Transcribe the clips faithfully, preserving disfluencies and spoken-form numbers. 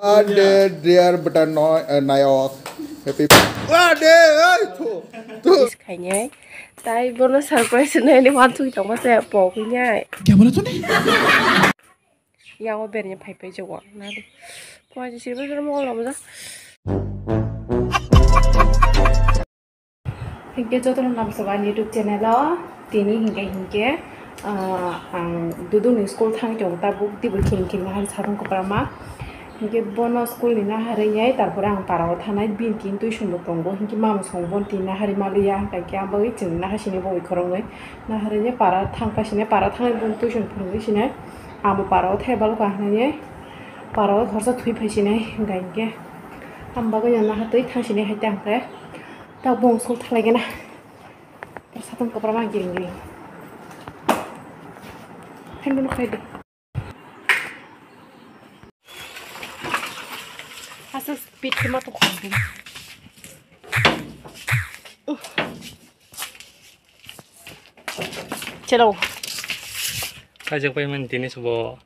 Birthday, dear bwta noi, eh, nayok. Happy birthday, oi, thu, thu. Wish khainai. Tai bono surprise naini wansugwi tongma se pokwi nai. Kya bola tune? Yago bernya phai phai jago. Nadi. Pokwi sirbo sirbo mokol lamjak. Hinkhe jotono nabsok ani YouTube channel o tini hinkhe hinkhe, ah, ang Duduni school thang tongo tabuk tibui khiring khiring hai satung kwbangma. Hinkhe bono school ni naharwi nai tarpore ang para o thanai bini tini tuition bo tongo hinkhe mama song bono tini naharwi maliya hinkhe ang bagwi chwng nahasini bogwi khoroknwi naharwi nai para thang paisini para thangnai bono tuition phwrwngwi sinai ang bo para o thai balkha hinwi para o horsa thwi phaisinai hinkhe ang bagwi naharwi thangsinai hai tei ang khe. Tak bong school thalai gana. Satung kwbangma giring giring. Phendun khai di. Asa speed khe ma to khon di. Chalo. Kajak pai man tini subo.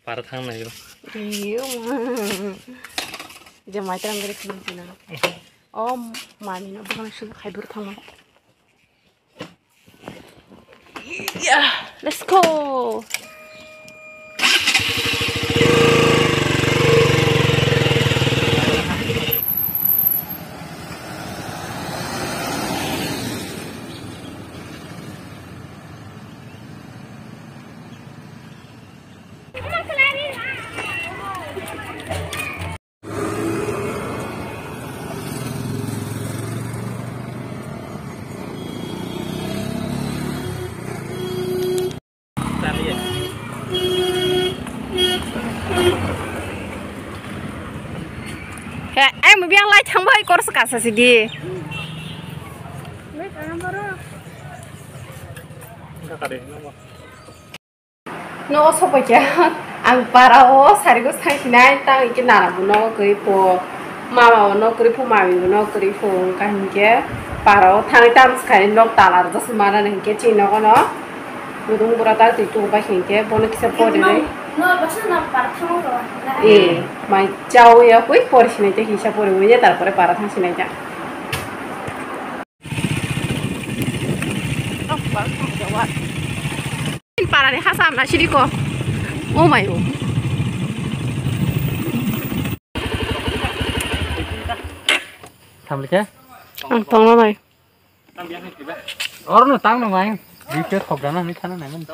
Para thang nai o. Iyo, ma. Je mai tram gere khum tina. O mami no bwkhano suk khai bur thang. Yeah, let's go. He, ai mo biang lai thang bai kor sa ka sa si di. Nogo sokphaikha ang para o sari gos thang sinai tang iki nana bo nogo kwrwi pho mama bo nogo kwrwi pho mami bo nogo kwrwi pho wngkha hinkhe para o thangwi tamo swkhaini nok tala rwjak se manani hinkhe chini nogo no budung bura ta twi chukbai hinkhe bono kisa porinai. E mai chawi ya kwi pori sinai tei kisa pori wngya tarpore para thang sinai ta. Parani hasa amna siri ko. Oh my god. Thamlikhe? Ang tongna bai. Oro no tang no bai. Dite khobdana ni thana nai man.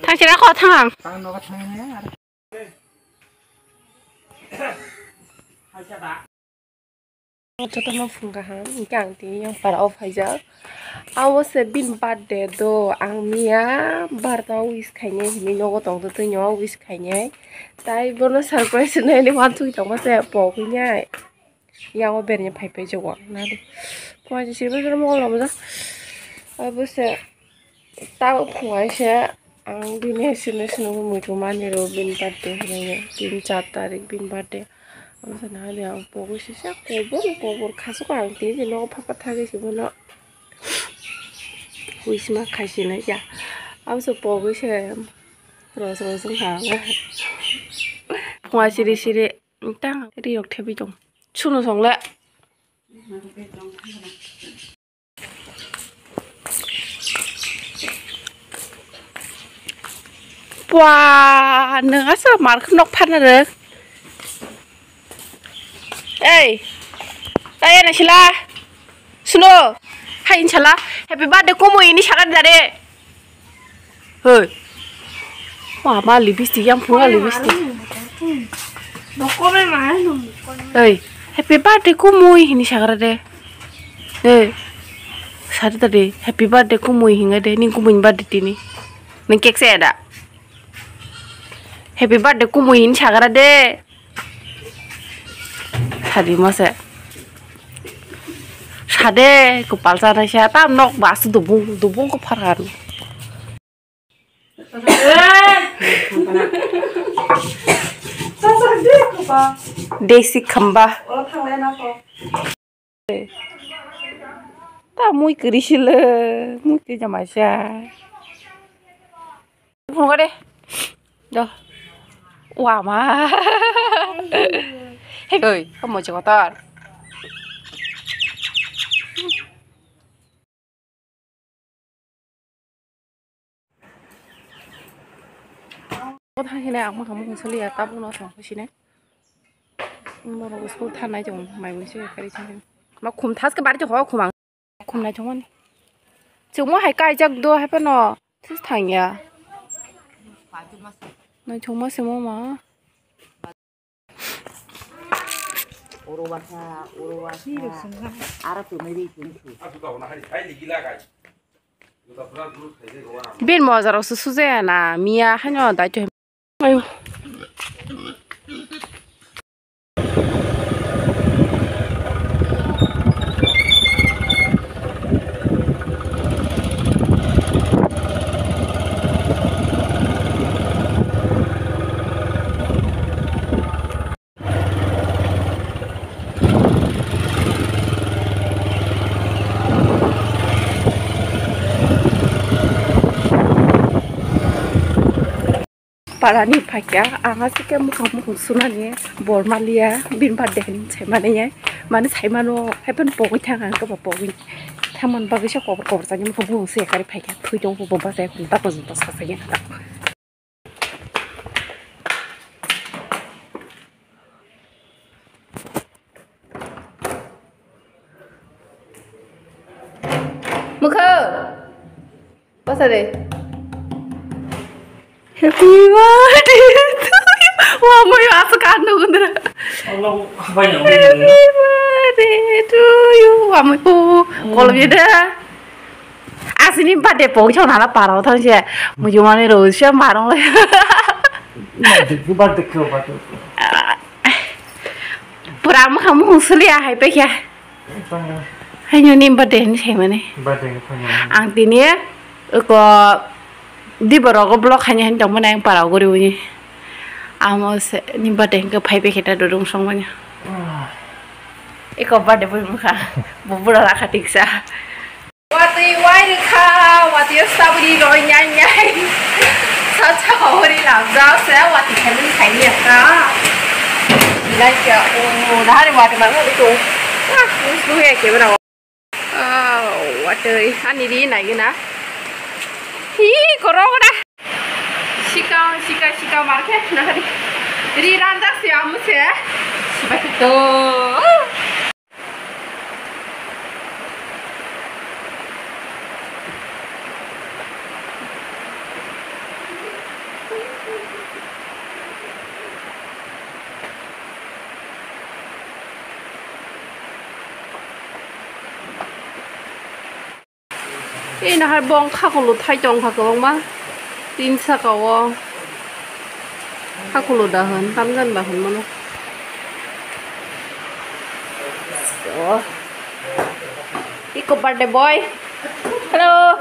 Thang sira ko thang. Tang no ka thang ne. Jotono phung kaham, hingke ang tini yang para o phaijak. Abo se bini birthday do, ang miya barta wish khainai hinwi nogo tongtwtwi no wish khainai. Tai bono surprise naini wansugwi tongma se pogwinai. Yang o berni phai phai jago nadi. Pogwi se sirbo sirbo mokol lamjak. Abo se. Tamo phungai se ang bini hai sini sini muitu mani rw bini birthday hinwi tin char tarik bini birthday. Ang sana hali ang pogwi sisa kobor kobor khasuk ang tini nogo phapa thagwi se bono wish ma khai sinai ya. Ang se pogwi se ros ros wngkha ang. Phungai siri siri tang ri rok thebwi tong suno songle. Pua, nwng asa mar khwnok pharna rwk. Ei, taya na sila. Suno, hai inshallah, happy birthday kumui ini sakar dare. Hoi. Wah, ma lipstick yang phunga lipstick. Hei, happy birthday kumui hini sagra de. Hei. Sari tadi happy birthday kumui hinga de, ning kumui birthday tini. Ning cake se ada. Happy birthday kumui hini sagra de. Sadi mase. Sade, kupal sana siya, tam nok bas dubung, dubung ko pharhan. Desi khamba. Ta mui kiri sile, mui kiri jama siya. Phone kare. Do. Wama. Hei, oi, kamu moja kotor. Kota hine ang mokang mokang soli ya, tabuk no song sini. Borok school thanai chong mai mui se kari chong. Ma khum thas ke bari ho khum ang. Khum nai chong mani. Chungmo hai kai jak do hai pano. Sis thang ya. Nai chong ma se mo ma. Oro wasa, oro wasa. Ara tu mai ri tu. Bin mojarok su sujaya na miya haino dai to. Ayo. Parani phaikha, ang aswk khe mukhang mukhung sunani bor maliya, bini birthday hinwi sai mani, mani sai mano, hapheno pogwi thang ang, kebo pogwi thangmani bagwi se kobor kobor chani mukhang mukhung se kari phaikha, thwi tongo bo bachai khum ta pojong ta sasai khe. Mukho. Basa de. Happy birthday to you. Wa, moi aswk kan nugundra. Allah, habai na. Happy birthday to you. Wa, moi, oh, kolom ye da. Asini birthday pogwi chong nala parao thang se. Mujumani ro se marong le. Birthday ko, birthday ko. Pura mukhang mukhung suliya hai pekya. Tang. Haino ni birthday ni sai mani. Birthday ni phai mani. Ang tini ko di borok vlog haini haini tong mani ang parao gori uni. Amo se ni birthday ke phai pekya ta dudung song mani. Ah. Iko birthday bui mukha. Bubura rakha tiksa. Watwi wai rwkha, watwi o sabri roi nyai nyai. Sa chakao ri lamjak se, watwi khaimani khaini yakha. Bilai kya, o, dahari watwi mano ito. Ah, uslu ya kebra. Ah, watwi, ani ri nai gina. Hi, korok da. Sika, sika, sika, market, nahari. Ri ranjak se, amu se. Sibai to. Ei nahar bong khakulu thai tong kha kwbangma. Tin saka o khakulu da hwn, tamjani ba hwn mano. So, iko birthday boy. Hello.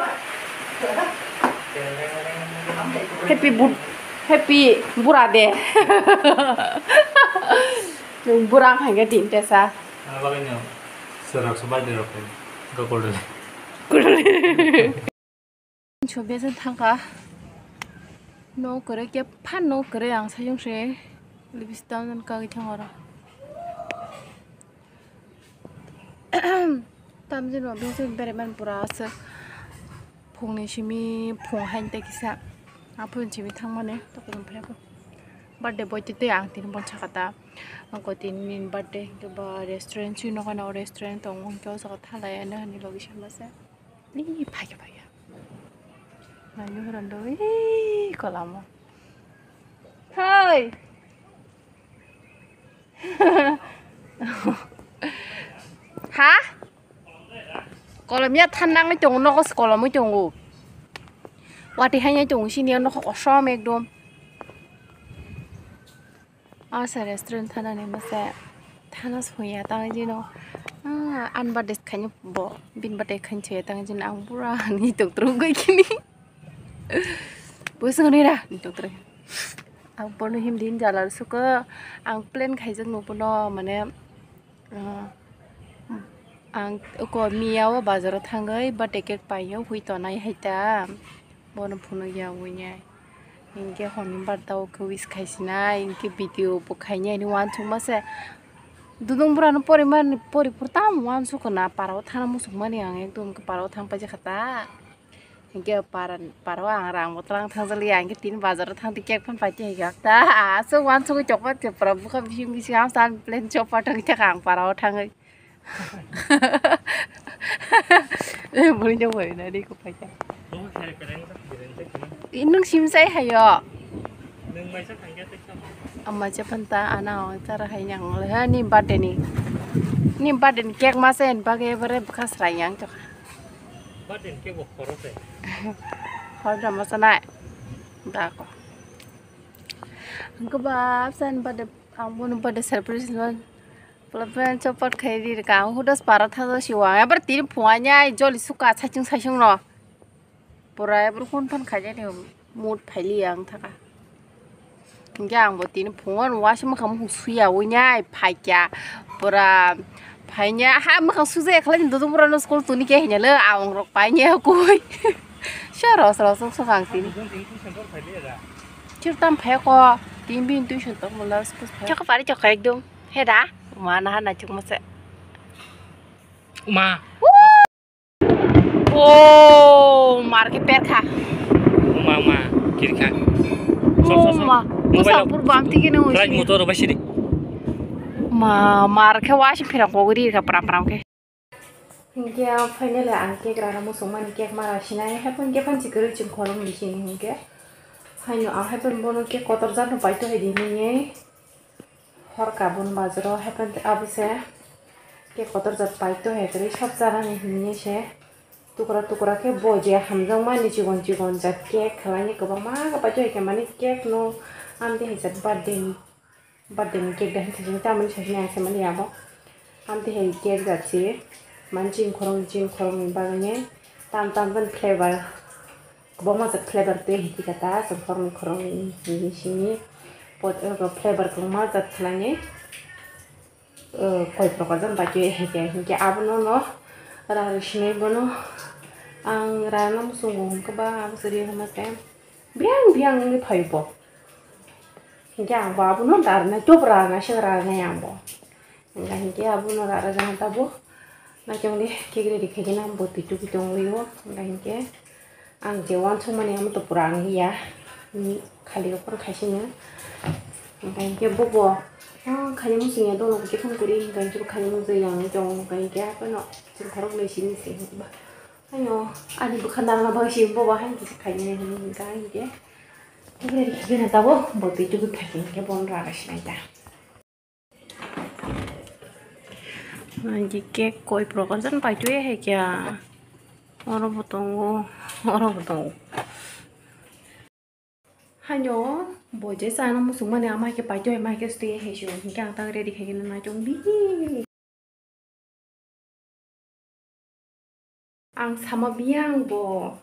Happy bu-, happy bura day. Nwng bura wng kha khe din tesa. Ano bagwi no. Serak so bai de rok. Gokol de. Cho besen thangkha. No kwrwi khe phan no kwrwi ang sayung se. Libis down kagwi thang oro. Tamjin bo besen bere man pura aswk. Phungni simi phung hain tei kisa. Aphun simi thangmani tokon phai. Birthday boy tei ang tini bon sakha ta. Ang ko tini birthday ke ba restaurant sui no kana restaurant tong wng khe o jaga thalai ano hani logi sama se. Ni phai khe phai khe. Nai ni horan do ei kolamo. Hoi. Ha? Kolom ya than nangwi tongo, nogo se kolomwi tongo. Watwi hai nai tongo sini o nokho kosom ekdom. Asa restaurant thanani masa thana soya tang jino. Ah, an birthday khaini bo, bin birthday khaini soya tang jino ang pura ni tok truk gai kini. Bo songni ra ni tok truk. Ang bono him din jala suko ang plan khaijak no bono mane Ah, ang uko miya o bazar o thangwi birthday cake paio hui tonai hai ta. Bono phunukya wngya. Hinkhe hwnwi birthday o khe wish khaisinai, hinkhe video bo khainai ani uansukma se. Dudung burano porimani, pori phuru tamo uansukna, parao thangna muchungmani ang ekdom khe parao thang paijak kha ta. Hinkhe para, parao ang rang bo twlang thangjakliya, hinkhe tini bazaro thangdi cake phano paitwi hai kha ta. Aswk uansugwi tongma se pura bwkha bising bising amsa unplanned chopper thangwi thangkha ang parao thangwi. Eh, bui no bui na ri ko paita. Bo khe keren ta, keren ta kini. Inung sim sai hayo. Nung mai sa thangya te kha. Amma je panta ana o tara hai yang le ha ni birthday ni. Ni birthday ni cake ma sen bage bare bwkha srai yang to. Birthday ni cake bo khoro se. Hor da ma sanai. Da ko. Ang ko ba san birthday, ang bono birthday surprise man. Pula pula chopot khai ri ka ang hudas para tha si wa. Ebar tini phunga nya joli suka saichung saichung no. Pura ebar phone phan khai ni mood phaili ang thaka. Hinkhe ang bo tini phunga no wasi mokha mokha suya wi nya phai kya. Pura phai nya ha mokha suja khala ni duduk pura no school tuni khe hinya le awang rok pai nya koi. Sha ros ros sok sok ang tini. Chirtam phai ko, tin bin tuition tong mula school phai. Chaka pari chaka ekdom. He da? Ma na ha na chuk mase. Ma. O mar ke per kha. Ma, ma, kiri kha. Sol, sol, sol. Ma. Mobile Musa lo. Pur bam tike ne Flight usi. Motor bai siri. Ma, mar ke wasi phira ko gri ka pram pram ke. Hinkhe finally ang cake rana muchungmani cake ma rasinai, haikhe hinkhe phansi kwrwi chwng khoroknwi sini hinkhe. Haino ang haikhe bono cake kotor jat no paito hai di hinwi hor kabun bazaro haikhe abo se cake kotor jat paito hai kwrwi sop chanani hinwi se tukra tukra khe bo je hamjakmani chikon chikon jat cake khlainai kwbangma khe paito hai khe mani cake no amtwi hai jat birthday ni. Birthday ni cake da hinwi sasini tamoni sasini ang se mani abo. Amtwi hai cake jat se mani chini khoroknwi chini khoroknwi bagwi tam tam tam flavor kwbangma jat flavor twi hai khe ta chwng khoroknwi khoroknwi ni simi pot flavor kwbangma jat khlainwi koi proka jat bai twi hai khe hinkhe abono no rari sinai bono ang rana muchungo hwnkhe ba abo se ri hwnma se biyang biyang wngwi phai bo. Hinkhe ang bo abono rarnai, tub rarnai, swk rarnai ang bo. Hingkha hinkhe abono rara jana tabuk. Naichong di, kekre ri khaikhe nang bo twi tubui tongwi o. Hingkha hinkhe ang je uansukmani amo to pura ang ya. Khali rok phano khaisingya. Hingkha hinkhe bo bo, ah, khaina muchungya dono khe phone kwrwi hingkha hinkhe bo khaina muchungya ang tong hingkha hinkhe abono chwng khorok nwi simi se hingkha. Ayo, ani bwkha narwkna bagwi se bobo haino kisa khainani hinwi hwnka hinkhe. Hinkhe ri khe tabuk bo twi tubui phaikhe hinkhe bono rara sinai ta. Hinkhe cake koi proka jan paitwi hai khe. Oro bo tongo, oro bo tongo. Haino bo je chana muchungmani ama hai khe paitwi hai ma hai khe stwi hai se hinkhe ang tak ready khaikhe naichong di. Ang sama biyang bo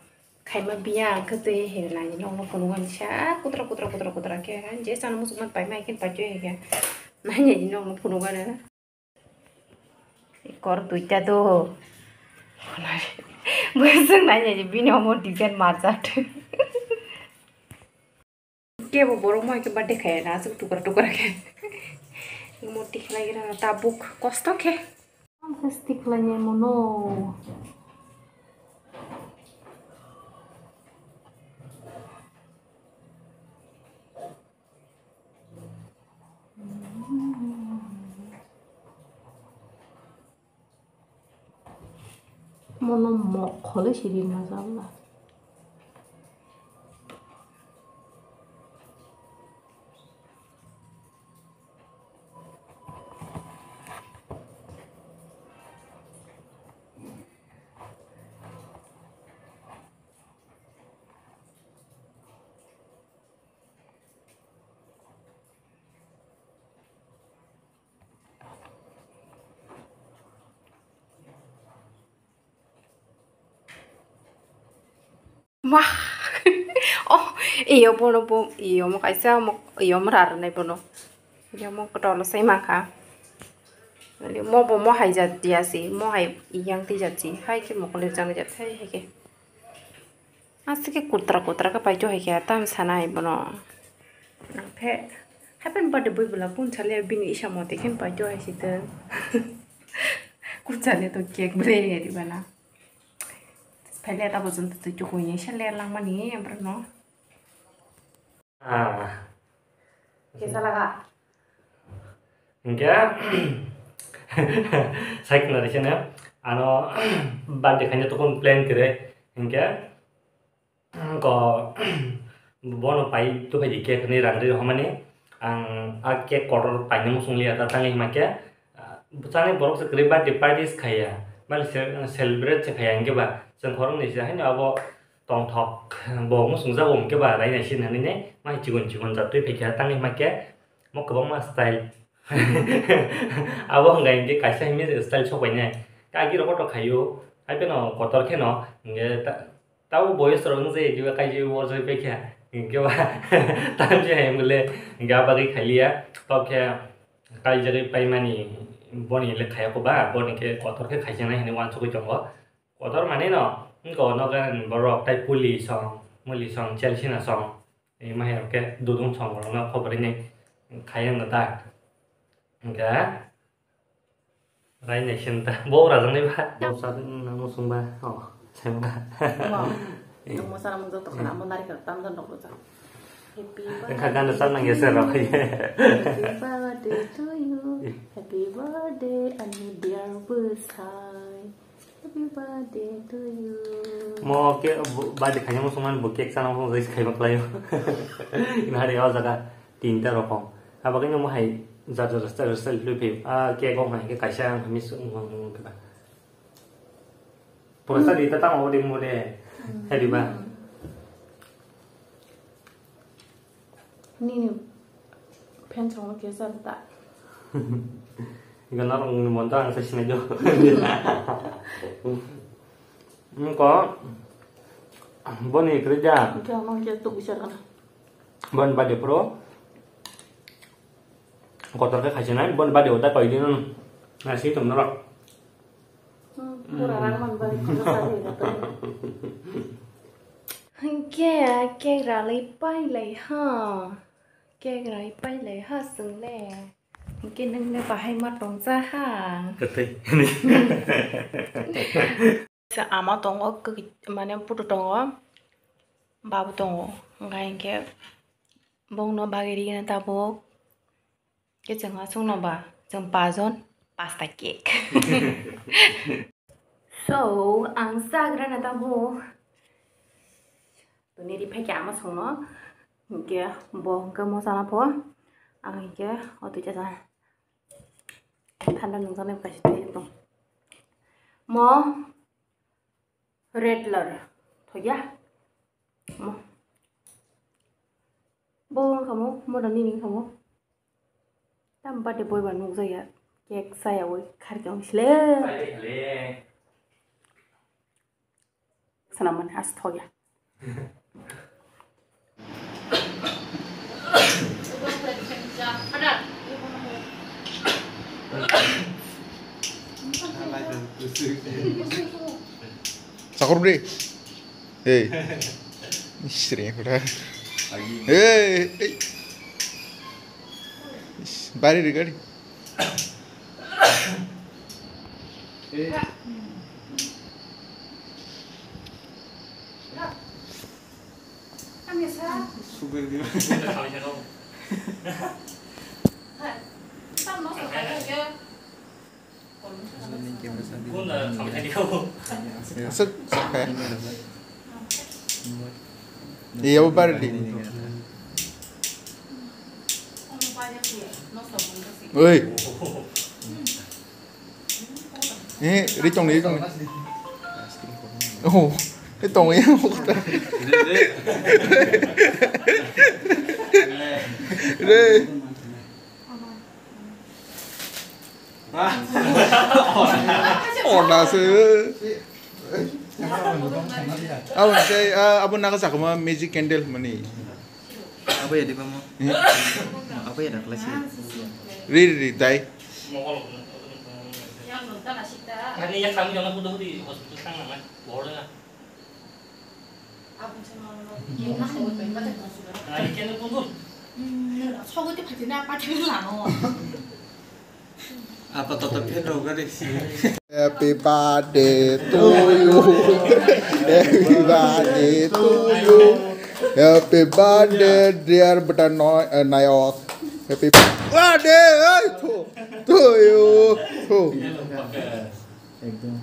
khaima biyang khe twi hai nai nokno phunukgani sa kutra kutra kutra kutra khe je chana muchungmani paima hai khe paitwi hai khe nai nai nokno phunukgana. Kor duita do. Bwswk nai nai bini omo design marjak. Kebo borok mo hai khe birthday khaya na aswk tukra tukra khe. Omo tikhlai gira na tabuk kosto khe. Ang khe tikhlai nai mono. Mono mokholoi siri majak na. Wah. Oh, iyo bono bo, iyo mo kaisa mo, iyo mo rarnai bono. Iyo mo kotolo sai mangkha. Mo bo mo hai jat ya si, mo hai iyang ti jat si. Hai khe mo kole jang jat hai hai khe. Aswk khe kutra kutra khe paito hai khe tam sanai bono. Ang khe happen birthday bui bwla kun sale bini isa motwi khe paito hai si tong. Kun sale to cake bwle ribana. Phaile ta bojong to tukuni sale langmani ambrano. Ah. Kesa laga. Hingke, sai khna rikhe ne, ano, birthday khaina tokon plan kere, hingke, ko, bono pai, tu pai di cake ni rang ri homani, ang, a cake kotor paina musung liya ta tangwi hima khe, ah, bwsani borok se kwrwi birthday parties khaiya, mali se, celebrate se khaiya, hingke ba, chwng khoroknwi se haino abo, tongthok bo wng sungjago hwnkhe ba rainai sin hinwi ne mai chikon chikon jatwi phaikha tangwi hwnkhe mo kwbangma style abo hwnkha hinkhe kaisa himwi style sokbainai kagirok kotor khaio hai phano kotor kheno hinkhe ta tabo boyos rok wng jai diba kaisa wng jai paikha hinkhe ba tamsi hai wngkhe le hinkhe abagwi khailiya tokhe kaijagwi paimani boni le khayako ba boni khe kotor khe khaijaknai hinwi uansugwi tongo. Kotor mani no, wngko nogo borok tai puli song, muli song, Chelsea na song, e mahai rok khe dudung song rok no khobor ni khai ang ta. Hingke, rai nai sin ta, bo rajang ni ba. Bo sa nang no sung ba, oh, seng ba. Wow. Nang mo sana mo joto khana mo nari ka tam don rok lo. Happy Engkha gana birthday sal nang to yasa rok. You. Happy birthday to you. Happy birthday, ani dear bwsai. Happy birthday to you. Mo ke bu-, birthday khaina mo sungman bo cake sana mo jai khaiba khlaio. Ina hari o jaga tinta rokong. Abo khe mo hai jar jar style style lui phi. A cake o hai ke kaisa ang miss ung ung ung keba. Pura sa di ta tamo de mo de. Hai di ba. Nini fan chwngno kesa ta. Iga norok ni monta ang sa sinai jo. Ko boni krija. Ke amang ke tu bisa kana. Bon bade pro. Kotor ke khajana bon bade ota koi din. Nasi tum norok. Hmm, pura rang man bari kono sari na to. Hingke cake ralai pailai ha. Cake ralai pailai ha swngle. Hingke nwngle bahai ma tongja ha. Kwtwi. Sa ama tongo, kwk-, mane putu tongo, babu tongo. Hingke hingke bongno bagwi rina tabuk. Khe chwng aswkno ba, chwng pajon, pasta cake. So, ang chagrana tabuk. Toni ri phai khe ama songno. Hingke bo hingke mo sana pho. Ang hingke o twi cha cha. Thanda nung sana kaisa twi tong. Mo Redler. Thokya. Mo. Bo wngkha mo, mo da nini wngkha mo. Tam birthday boy ba nukjakya. Cake chayawi kharkhe wng sile. Swnam mani as thokya. Sakur beri. Hei. Istri yang kuda. Hei, hei. Is, bari di gari. Sugar di. Aswk sakha. Iya, bo bari di. Oi. Eh, ri tong ni, ri tong ni. Oh, ri tong ya. Re. Order se. Abo se, ah, abo naga sakoma magic candle mani. Abo ya di bamo. Eh? Abo ya dak lasi. Ri, ri, ri, dai. Ani ya kami jangan kudu di hospital tang nama. Boleh lah. Sogwi tei phatina pathai lano. Apatot phen rok gari si. Happy birthday to you. Happy birthday to you. Happy birthday, dear bwta no, eh, nayok. Happy birthday, eh, to, to you. To. Ekdom.